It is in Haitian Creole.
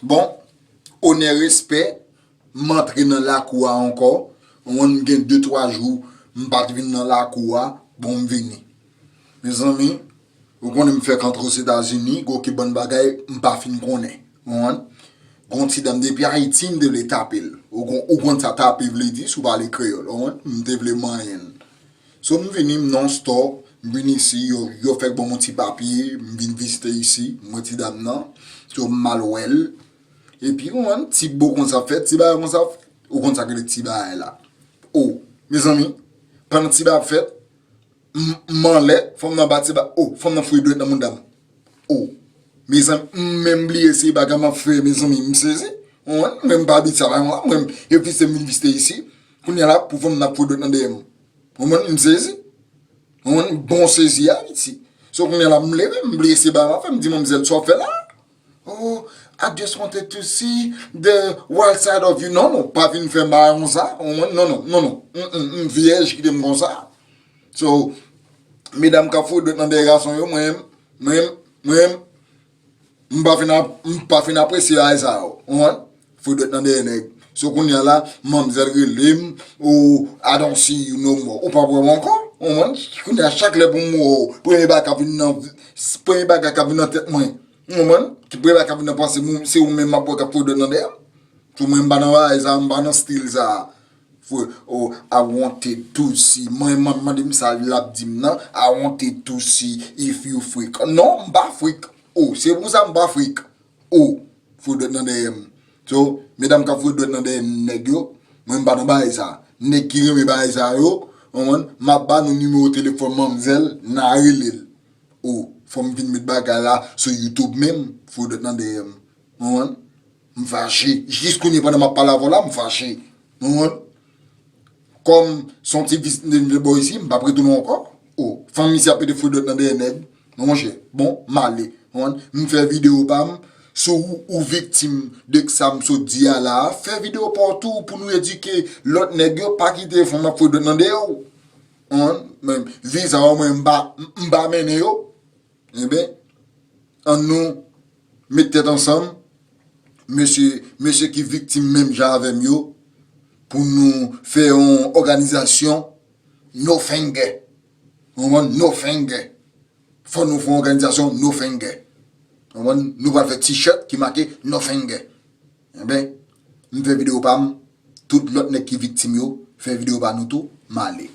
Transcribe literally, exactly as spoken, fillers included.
Bon, onè, respè, m antre nan lakou a ankò. Ou konprann, m gen de twa jou m pa t vin nan lakou a, bon, m vini. Mezanmi, ou konnen m fèk antre Ozetazini, gen okenn bann bagay m pa fin konnen. Ou konprann? Gon ti dam depi Ayiti m te vle tape l. Ou kon- ou konn sa tape vle di si w pale kreyòl, ou konprann? M te vle manyen l. So m vini, m nan yon store, m vin isi, yo, yo fèk ban m yon ti papye, m vin vizite isi, m wè ti dam nan. So m al wè l. Epi, ou konprann, ti bo konsa fèt, ti bagay konsa fèt. Ou konn sa k rele ti bagay la. O, mezanmi, pandan ti bagay ap fèt, m m anlè, fanm nan ba ti bagay, o, fanm nan foure dwèt nan mouda m. O, mezanmi, m menm bliye se bagay m ap fè, mezanmi, m sezi. Ou konprann? Mwen m pa abitye a bagay konsa, mwen, e vizite m vin vizite isi. Kounye a la, pou fanm nan ap foure dwèt nan dèyè m. Ou konprann? M sezi. Ou konprann? Bon sezi a, piti. So, kounye a la, m leve, m bliye se bagay m ap fè, m di manmzèl, sa w ap fè la? Oh, I just wanted to see the wild side of you. Non, non, pa vin fè m bagay konsa. Ou konprann? Non, non, non, non. Mm, mm, mm, vyèj, kite m konsa. So, medam k ap foure dwèt nan dèyè gason yo, mwen, mwen, mwen, m pa fin ap- m pa fin apresye bagay sa yo. Ou konprann? Foure dwèt nan dèyè nèg. So, kounye a la, manmzèl rele m, oh, I don't see you no more. Ou pa wè m ankò. Ou konprann? Kounye a, chak lè pou m wè w, premye bagay k ap vin nan, premye bagay k ap vin nan tèt mwen. Ou konprann? Ki premye bagay k ap vin nan panse m, se ou menm m ap wè k ap foure dwèt nan dèyè m. Tou mwen m pa nan bagay sa, m pa nan stil sa. Fo- oh, I wanted to see. Mwen, m ap mande m sa l ap di m nan. I wanted to see if you freak. Non, m pa freak. Oh, se pou sa m pa freak. Oh, foure dwèt nan dèyè m. So, medam k ap foure dwèt nan dèyè nèg yo, mwen m pa nan bagay sa. Nèg ki renmen bagay sa yo, ou konprann, m ap ba nou nimewo telefòn manmzèl, n a rele l. Oh, fò m vin met bagay la sou YouTube menm, foure dwèt nan dèyè m. Ou konprann? M fache. Jis kounye a pandan m ap pale avè w la, m fache. Ou konprann? Kòm se yon ti vizit m te vin fè bò isi, m p ap retounen ankò. Oh, fanm isi ap pete foure dwèt nan dèyè nèg. Non, monchè. Bon, m ale. Ou konprann? M fè videyo pa m. Si w, ou viktim de sa m sot di a la, fè videyo pa w tou pou nou edike lòt nèg yo, pa kite fanm ap foure dwèt nan dèyè w. Ou konprann? Men viza yo, mwen, m pa, m pa mennen yo. Enben, ann nou met tèt ansanm, mesye, mesye ki viktim menm jan avè m yo, pou nou fè yon òganizasyon No Finger. Ou konprann? No Finger. Fò nou fè yon òganizasyon No Finger. Ou konprann? Nou pral fè t-shirt ki make No Finger. Enben, m fè videyo pa m, tout lòt nèg ki viktim yo, fè videyo pa nou tou, m ale.